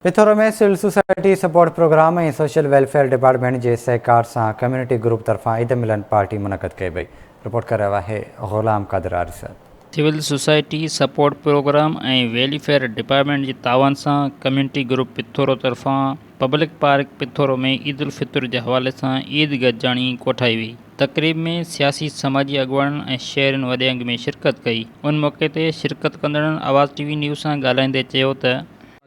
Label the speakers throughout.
Speaker 1: Pithoro ۾ civil society support programme ۽ social welfare department جي سهڪار سان ڪميونٽي گروپ طرفان عيد ملن پارٽي منعقد ڪئي وئي، رپورٽ ڪري رهيو آهي Ghulam Qadir Arisar.
Speaker 2: Civil society support programme ۽ welfare department جي تعاون سان ڪميونٽي گروپ پٿورو طرفان پبلڪ پارڪ پٿورو ۾ عيدالفطر جي حوالي سان عيد گڏجاڻي ڪوٺائي وئي. تقريب ۾ سياسي سماجي اڳواڻن ۽ شهرين وڏي انگ ۾ شرڪت ڪئي. ان موقعي تي شرڪت ڪندڙن آواز ٽي وي نيوز سان ڳالهائيندي چيو ته.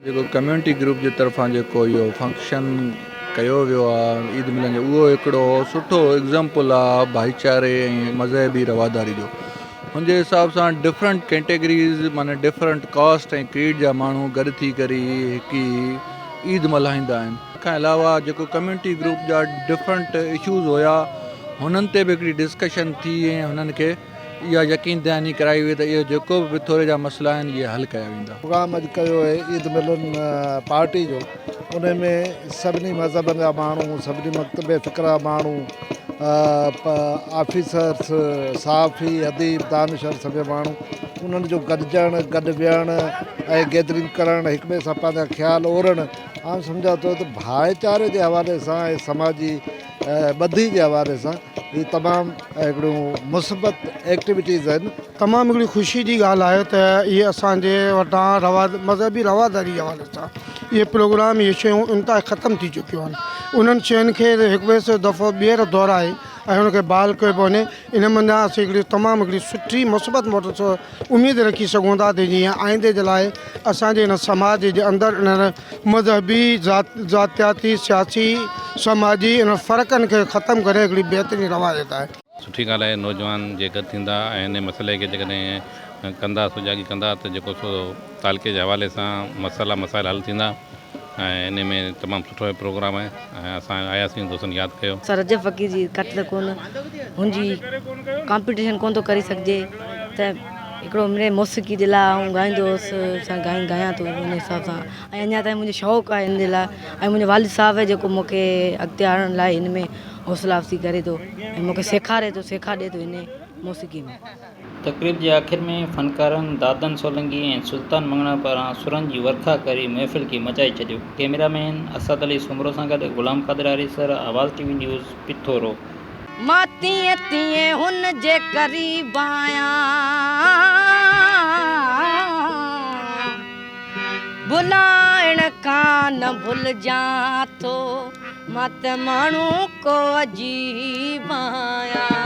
Speaker 3: جيڪو ڪميونٽي گروپ جي طرفان جيڪو اهو فنڪشن ڪيو ويو آ عيد ملن جو اهو هڪڙو سٺو ايگزامپل آ ڀائيچاري ۽ مذهبي رواداري جو هن جي حساب سان ڊفرنٽ ڪيٽيگريز معنی ڊفرنٽ ڪاسٽ ۽ ڪريڊ جا ماڻهو گڏ ٿي ڪري هڪ ئي عيد ملهائيندا آهن ان کان علاوه جيڪو ڪميونٽي گروپ جا ڊفرنٽ اشوز هيا هنن تي به هڪڙي ڊسڪشن ٿي ۽ هنن کي اها يقين دهاني ڪرائي وئي ته اهي جيڪو به پٿوري جا مسئلا آهن اهي حل ڪيا ويندا.
Speaker 4: پروگرام اڄ ڪيو آهي عيد ملن پارٽي جو ان ۾ سڀني مذهبن جا ماڻهو سڀني مڪتب فڪر جا ماڻهو آفيسرس صحافي اديب دانشور سڀ ماڻهو انهن جو گڏجڻ گڏ ويهڻ ۽ گيدرنگ ڪرڻ هڪ ٻئي سان پنهنجا خيال اورڻ آئون سمجهان ٿو ته ڀائيچاري جي حوالي سان ۽ سماجي ٻڌي جي حوالي سان هي تمام هڪڙيون مثبت ايڪٽيوٽيز آهن.
Speaker 5: تمام هڪڙي خوشي جي ڳالهه آهي ته اهي اسان جي وٽان روا مذهبي رواداري جي حوالي سان اهي پروگرام اهي شيون انتهائي ختم ٿي چڪيون آهن انهن شين کي هڪ ٻئي دفعو ٻيهر دهرائي ۽ ان کي بحال ڪيو پيو وڃي ان منجهان اسين هڪڙي تمام هڪڙي سٺي مثبت موٽ اميد رکي سگهون ٿا ته جيئن آئيندي جي لاء اسان جي هن سماج جي اندر انهن مذهبي، ذاتياتي، سياسي، سماجي انهن فرقن کي ختم ڪري هڪڙي بهترين روايت آهي.
Speaker 6: سٺي ڳالهه آهي نوجوان جي گڏ ٿيندا ۽ ان مسئلي کي جيڪڏهن ڪندا سجاڳي ڪندا ته جيڪو سو تعلقي جي حوالي سان مسئلا مسائل حل ٿيندا ۽ ان ۾ تمام سٺو پروگرام آهي ۽ اسان آياسين دوستن ياد ڪيو.
Speaker 7: سر رجب فقير جي گهٽ ته ڪونه هن جي ڪامپيٽيشن ڪونه ٿو ڪري سگهجي ته هڪڙو مڙئي موسيقي جي لاء آئون ڳائيندو هوس سا ڳائين ڳايان ٿو ان حساب سان ۽ اڃا تائين منهنجو شوق آهي ان جي لاء ۽ منهنجو والد صاحب آهي جيڪو مون کي اڳتي آڻڻ لاء هن ۾ حوصلا افزائي ڪري ٿو ۽ مون کي سيکاري ٿو سيکا ڏي ٿو هن موسيقي ۾.
Speaker 2: تقريب جي آخر ۾ فنڪارن دادن سولنگي ۽ سلطان مڱڻا پاران سرن جي ورکا ڪري محفل کي مچائي ڇڏيو. ڪئميرا مين اسد علي سومرو سان گڏ Ghulam Qadir Arisar, Awaz T V news, Pithoro.
Speaker 7: مان تيئن تيئن هن جي قريب آهيان. ڀلائڻ کان نه ڀلجان ٿو. مان ته ماڻهو ڪو عجيب آهيان.